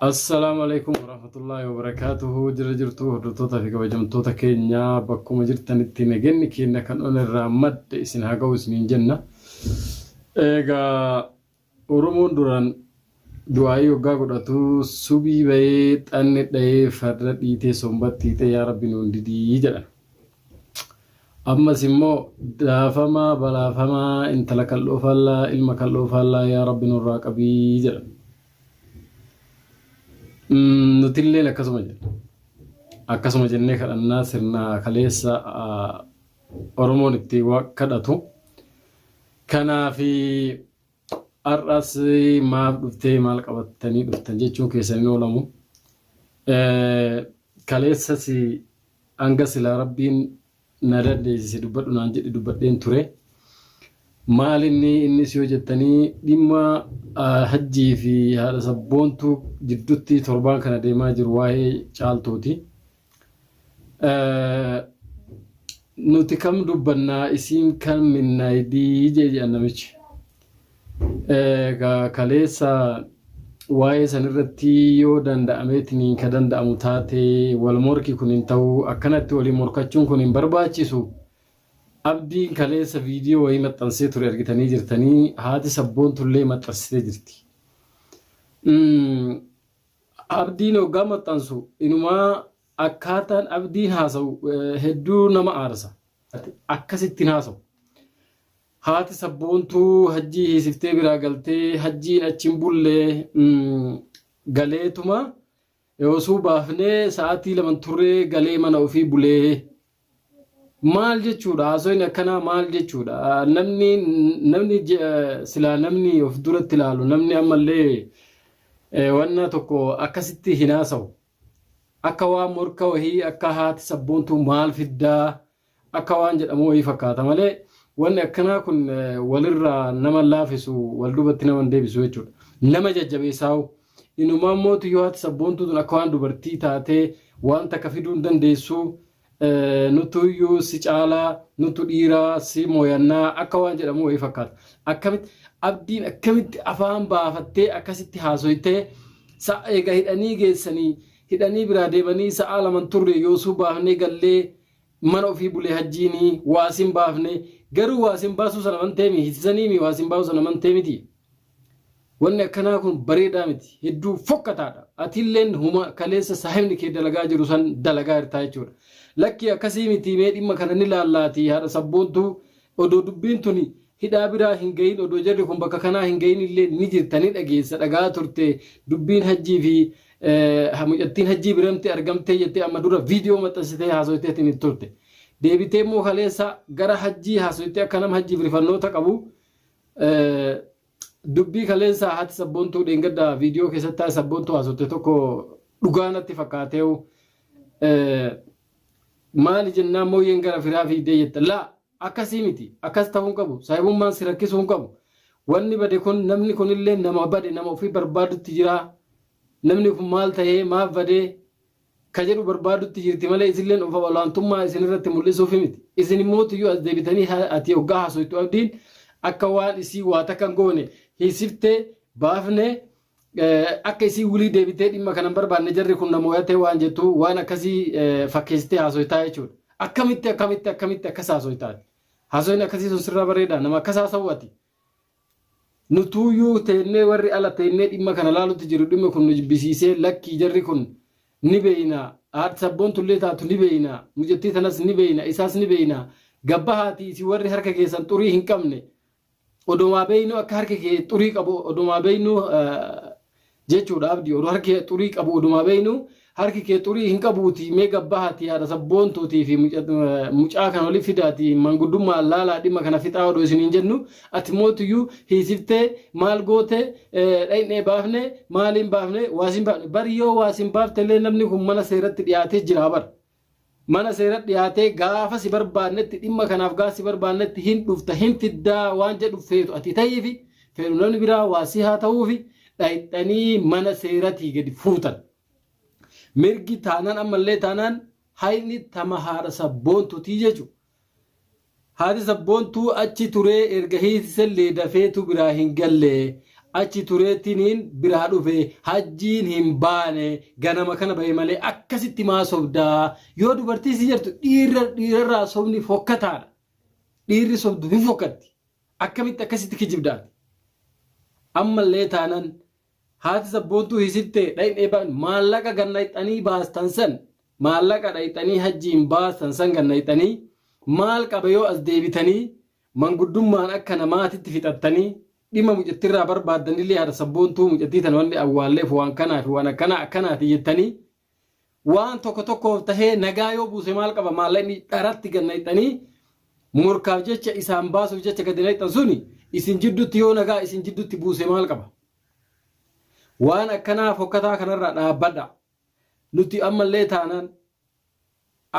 Assalaamu alaikum warahmatullaahi wabarakaatuhu. Jira jirtu hordoftoota fi kabajamtoota keenya, bakkuma jirtanitti nageenyi keenya kan ol irraa madde isin haa ga'u isiniin jenna. Egaa Oromoon duraan du'aayii hoggaa godhatu subii bahee xanni dhahee farda dhiitee sombatti hiixee yaa rabbi nuun didii jedhan. Ammas immoo daafamaa balaafamaa intala kal'oo faallaa ilma kal'oo faallaa yaa rabbi nurraa qabii jedhan. Nutilleen akkasuma jenna. Akkasuma jennee kadhannaa sirna kaleessa Oromoon itti kadhatu. Kanaaf har'as maaf dhuftee maal qabattanii dhuftan jechuun keessan hin oolamu. Kaleessas hanga silaa rabbiin na dandeessise dubbadhu naan jedhe dubbadheen ture. Maal inni innis yoo jettanii dhimma hajjii fi haadha sabboontuu jidduutti torbaan kana deemaa jiru waa'ee caaltuuti. Nuti kam dubbannaa isiin kan minnaayidii jee jedhan namichi. Egaa kaleessa waa'ee san irratti yoo danda'ameetiniin ka danda'amu taate wal morki kun hin ta'u akkanatti waliin morkachuun kun hin barbaachisu. Abdiin kaleessa viidiyoo wayii maxxansee ture argitanii jirtanii haati sabboontullee maxxansitee jirti. Abdiin hoggaa maxxansu inumaa akkaataan abdiin haasa'u hedduu nama aarsa. Akkasitti hin haasa'u. Haati sabboontuu hajjii hiisiftee biraa galtee hajjiin achi hin bulle galeetuma yoosuu baafnee sa'aatii laman turree galee mana ofii bulee. Maal jechuudha haasoyni akkanaa maal jechuudha namni namni silaa namni of duratti ilaalu namni ammallee wanna tokko akkasitti hin haasawu. Akka waan morka wahii akka haati sabboontuu maal fiddaa akka waan jedhamu wayii fakkaata malee wanni akkanaa kun walirraa nama laafisu wal duubatti nama hin deebisu jechuudha. Nama jajjabeessaa'u. Inumaa mootu yoo haati sabboontuu tun akka waan dubartii taatee waan takka fiduu hin dandeessu nutuyyuu si caalaa nutu dhiiraa si mooyannaa akka waan jedhamu wayii fakkaata. Akkamitti abdiin akkamitti afaan baafattee akkasitti haasoytee sa'a eega hidhanii geessanii hidhanii biraa deemanii sa'aa laman turre yoosuu baafnee gallee mana ofii bulee hajjiinii waasin baafne garuu waasin baasuu sana amanteemi hisisaniimi waasin baasuu sana amantee miti. Wanni akkanaa kun bareedaa miti hedduu fokkataadha. Atilleen huma kaleessa saahibni kee dalagaa jiru san dalagaa jirtaa jechuudha. Lakkii akkasii miti mee dhimma kana ni laallaati haadha sabboontuu odoo dubbiin tuni hidhaa biraa hin gahin odoo jarri kun bakka kanaa hin gahin illee ni jirta ni dhageessa dhagaa turte dubbiin hajjii fi mucattiin hajjii biramte argamtee jettee amma dura viidiyoo maxxansitee haasoyteetiin hin turte. Deebitee immoo kaleessa gara hajjii haasoytee akka nama hajjiif rifannoota qabu dubbii kaleessa haati sabboontuu dheengadda viidiyoo keessatti haati sabboontuu haasoyte tokko dhugaa natti fakkaateewu maali jennaan mooyyeen gara firaa fiigdee jette laa akkasii miti akkas ta'uu hin qabu saahibummaan si rakkisuu hin qabu wanni bade kun namni kunillee nama bade nama ofii barbaadutti jira namni kun maal ta'ee maaf badee ka jedhu barbaadutti jirti malee isilleen of olaantummaa isin irratti mul'isuuf miti isin immoo tuyyuu as deebitanii ati hoggaa haasoytu abdiin akka waan isii waa takka hin goone hiisiftee baafne akka isii wulii deebitee dhimma kana hin barbaanne jarri kun na mooyatee waan jettu waan akkasii fakkeessitee haasoytaa jechuudha. Akkamitti akkamitti akkamitti akkas haasoytaati? Haasoyni akkasii sun sirraa bareedaa nama akkas haasa'u ati. Nutuuyyuu teennee warri ala teennee dhimma kana laalutti jiru dhimmi kun nu jibbisiisee lakkii jarri kun ni beeyna haati sabboontullee taatu ni beeyna mucattii tanas ni beeyna isaas ni beeyna gabbahaati isin warri harka keessan xurii hin qabne odomaa beeynu akka harki kee xurii qabu odomaa beeynu jechuudha abdii odoo harki kee xurii qabu odomaa beeynu harki kee xurii hin qabuuti mee gabbahaati haadha sabboontuutii fi mucaa kana oli fidaati manguddummaa laalaa dhimma kana fixaa odoo isiniin jennu ati mootuyyuu hiisiftee maal goote dhaynee baafne maaliin baafne waasiin baafne bari yoo waasiin baafte illee namni kun mana seeratti dhiyaatee jira bara. Mana seera dhiyaatee gaafa si barbaannetti dhimma kanaaf gaafa si barbaannetti hin dhufta hin fiddaa waan jedhu feetu ati ta'iifi feetu namni biraa waa si haa ta'uufi dhayxanii mana seeratii gadi fuutan. Mirgi taanaan ammallee taanaan hayni tama haadha sabboontutii jechuudha. Haati sabboontuu achi turee erga hiisisellee dafeetu biraa hin galle. Achi tureetiniin biraa dhufe hajjiin hin baane ganama kana bahe malee akkasitti maa sobdaa yoo dubartii si jirtu dhiirra dhiirarraa sobni fokkataadha. Dhiirri sobdu hin fokkatti. Akkamitti akkasitti kijibdaati? Ammallee taanan haati sabboontuu hisittee dhayinee baan maallaqa gannayxanii baastan san maallaqa dhayxanii hajjiin baastan san gannayxanii maal qaba yoo as deebitanii manguddummaan akka namaatitti fixattanii dhimma mucattirraa barbaaddanillee haadha sabboontuu mucattii tana wanni awwaalleef waan kanaa fi waan akkanaa akkanaati jettanii waan tokko tokkoof tahee nagaa yoo buuse maal qaba maallaqni dharatti gad naqxanii morkaaf jecha isaan baasuuf jecha gadi naqxan suni isin jiddutti yoo nagaa isin jiddutti buuse maal qaba waan akkanaa fokkataa kanarraa dhaabbadha nuti ammallee taanaan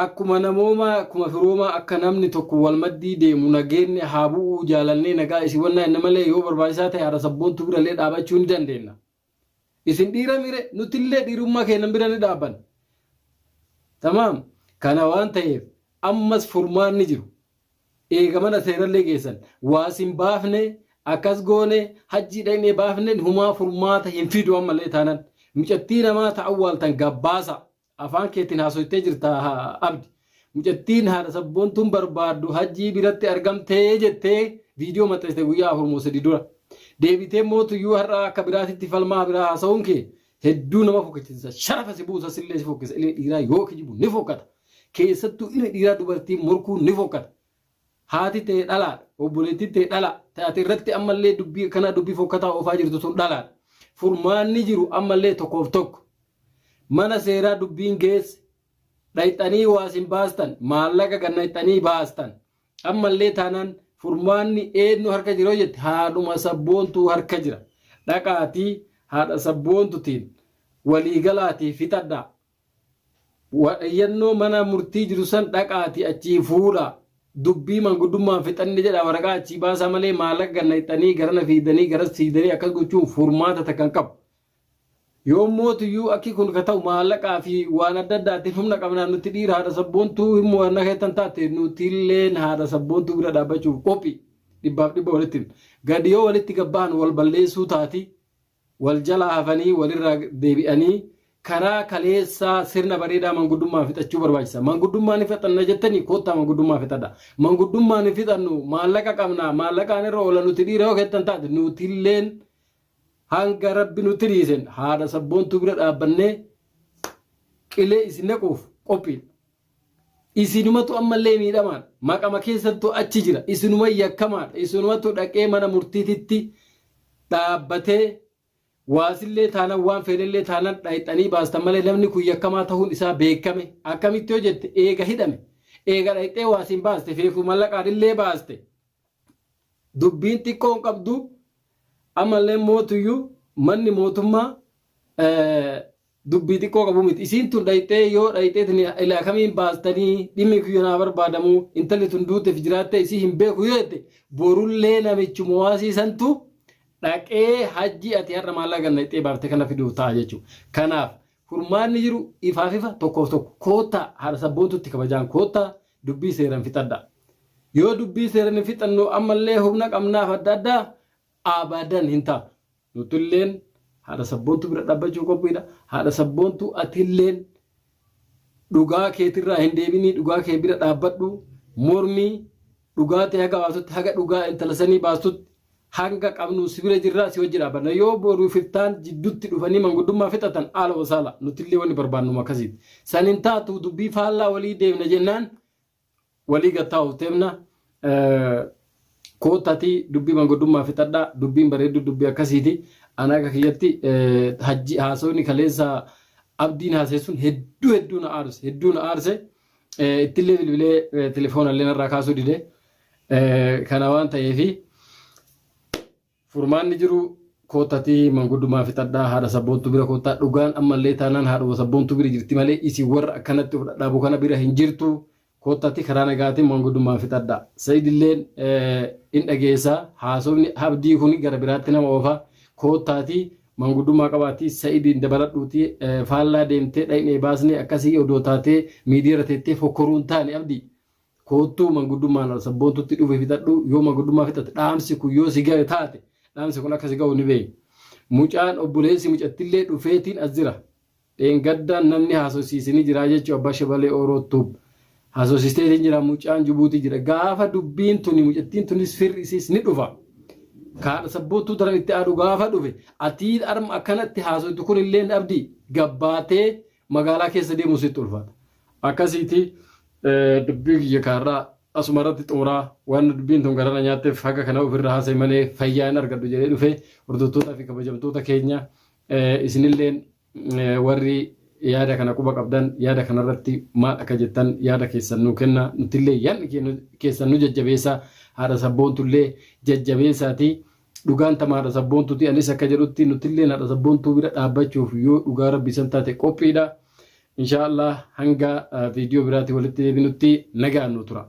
akkuma namoomaa akkuma firoomaa akka namni tokko wal maddii deemu nageenni haa bu'uu jaalannee nagaa isin wannaa inni malee yoo barbaachisaa ta'e haadha sabboontuu birallee dhaabachuu ni dandeenya. Isin dhiira mire nutillee dhiirummaa keenya bira ni dhaabbanna. Tamaam kana waan ta'eef ammas furmaanni jiru. Eega mana seerallee geessan waas hin baafne akkas goone hajjii dhaqnee baafne humaa furmaata hin fidu ammallee taanan mucattii namaa ta awwaaltan gabbaasa afaan keetiin haasoytee jirta abdi mucattiin haadha sabboontuun barbaaddu hajjii biratti argamtee jettee viidiyoo maxxansite guyyaa 4 moo 3 dura deebitee mootuyyuu har'a akka biraatitti falmaa biraa haasa'uun kee hedduu nama fokkisiisa sharafa si buusa sillee si fokkisa ilmi dhiiraa yoo kijibu ni fokkata keessattuu ilmi dhiiraa dubartii morkuu ni fokkata haati ta'e dhalaadha obboleettiin ta'e dhala taate irratti ammallee dubbii akkanaa dubbii fokkataa oofaa jirtu tun dhalaadha furmaanni jiru ammallee tokkoof tokko mana seeraa dubbiin geesse dhayxanii waa isin baastan maallaqa gannayxanii baastan ammallee taanaan furmaanni eenyu harka jira yoo jette haadhuma sabboontuu harka jira dhaqaatii haadha sabboontutiin waliigalaatii fixadhaa iyyannoo mana murtii jiru san dhaqaatii achii fuudhaa dubbii manguddummaan fixanne jedha waraqaa achii baasaa malee maallaqa gannayxanii garana fiidanii garas fiidanii akkas gochuun furmaata takka hin qabu. Yoo mootiyyuu akki kun ka ta'u maallaqaa fi waan adda addaatiin humna qabnaan nuti dhiira haadha sabboontuu hin mo'anna keettan taate nutilleen haadha sabboontuu bira dhaabbachuuf qophii dhibbaaf dhibba walitti gadi yoo walitti gabbahan wal balleessuu taati wal jalaa hafanii walirraa deebi'anii karaa kaleessaa sirna bareedaa manguddummaa fixachuu barbaachisa. Manguddummaa ni fixanna jettanii koottaa manguddummaa fixadha. Manguddummaa ni fixannu maallaqa qabna maallaqaan irra oola nuti dhiira yoo kettan taate nutilleen hanga rabbi nutti dhiisen haadha sabboontuu bira dhaabbannee qilee isin naquuf qophiidha. Isinumatu ammallee miidhamaadha. Maqama keessattuu achi jira. Isinuma yakkamaadha. Isinumatu dhaqee mana murtiititti dhaabbatee waasillee taanan waan fedhellee taanan dhayxanii baastan malee namni kun yakkamaa ta'uun isaa beekame. Akkamitti yoo jette eega hidhame. Eega dhayxee waasiin baaste feefuu mallaqaadhillee baaste. Dubbiin xiqqoo hin qabdu. Ammallee mootuyyuu manni mootummaa dubbii xiqqoo qabu miti. Isiin tun dhayxee yoo dhayxeetiin ilaa kamiin baastanii dhimmi kiyya naa barbaadamu intalli tun duuteef jiraattee isii hin beeku yoo jette borullee namichuma waasii santu dhaqee hajji ati har'a maallaqa gannayxee baaftee kana fiduuf ta'a jechuudha. Kanaaf furmaanni jiru ifaaf ifa tokkoof tokko koottaa haadha sabboontutti kabajaan koottaa dubbii seeran fixadha. Yoo dubbii seeran hin fixannu ammallee humna qabnaaf adda addaa abadan hin taatu. Nutilleen haadha sabboontuu bira dhaabbachuu qophiidha. Haadha sabboontuu atilleen dhugaa keetirraa hin deebinii dhugaa kee bira dhaabbadhu mormii dhugaa ta'e haga baasutti haga dhugaa intala sanii baastutti hanga qabnu si bira jirraa si wajji dhaabbanna. Yoo boru fiftaan jidduutti dhufanii manguddummaa fixatan haala wasaala nutillee wanni barbaannuma akkasiiti. San hin taatu dubbii faallaa walii deemna jennaan walii gattaa teemna. Koottati dubbii manguddummaa fixadhaa dubbiin bareeddu dubbii akkasiiti. Ana akka kiyyatti hajji haasawni kaleessa abdiin haasee sun hedduu hedduu na aarse hedduu na aarse ittillee bilbilee telefoona illee narraa kaasuu dide. Kana waan ta'eefi furmaanni jiru koottatii manguddummaa fixadhaa haadha sabboontuu bira koottaa dhugaan ammallee taanaan haadhuma sabboontuu bira jirti malee isin warra akkanatti of dhadhaabu kana bira hin jirtu koottati karaa nagaatiin manguddummaa fixadhaa. Sa'id illeen in dhageessa haasofni abdii kun gara biraatti nama oofa koottaatii manguddummaa qabaatii Sa'idiin dabaladhuutii faallaa deemtee dhaqnee baasnee akkasii odoo taatee miidiyaa irra teettee fokkoruu hin taane abdii. Koottuu manguddummaan al sabboontutti dhufe fixadhu yoo manguddummaa fixatte dhaamsi kun yoo si gahe taate dhaamsi kun akka si gahu ni beekna. Mucaan obboleessi mucattillee dhufeetiin as jira. Dheengadda namni haasofsiise ni jira jechuun abbaa shabalee Ooroo Tube. Haasofsiisteetiin jira mucaan Jibuutii jira. Gaafa dubbiin tuni mucattiin tunis firri isiis ni dhufa. Kaadha sabboontuu daran itti aadu gaafa dhufe atii arma akkanatti haasoftu kun illeen abdii gabbaatee magaalaa keessa deemuu sitti ulfaata. Akkasiiti dubbii kiyya kaarraa asuma irratti xumuraa waan dubbiin tun garana nyaatteef haga kana ofirra haasa'e malee fayyaa hin argadhu jedhee dhufe hordoftootaa fi kabajamtoota keenya isinilleen warri yaada kana quba qabdan yaada kanarratti maal akka jettan yaada keessan nuu kenna nutillee yaadni keessan nu jajjabeessa haadha sabboontullee jajjabeessaati dhugaan tama haadha sabboontuti anis akka jedhutti nutillee haadha sabboontuu bira dhaabbachuuf yoo dhugaa rabbi isan taate qophiidha. Inshaa Allah hanga viidiyoo biraatti walitti deebinutti nagaan nu tura.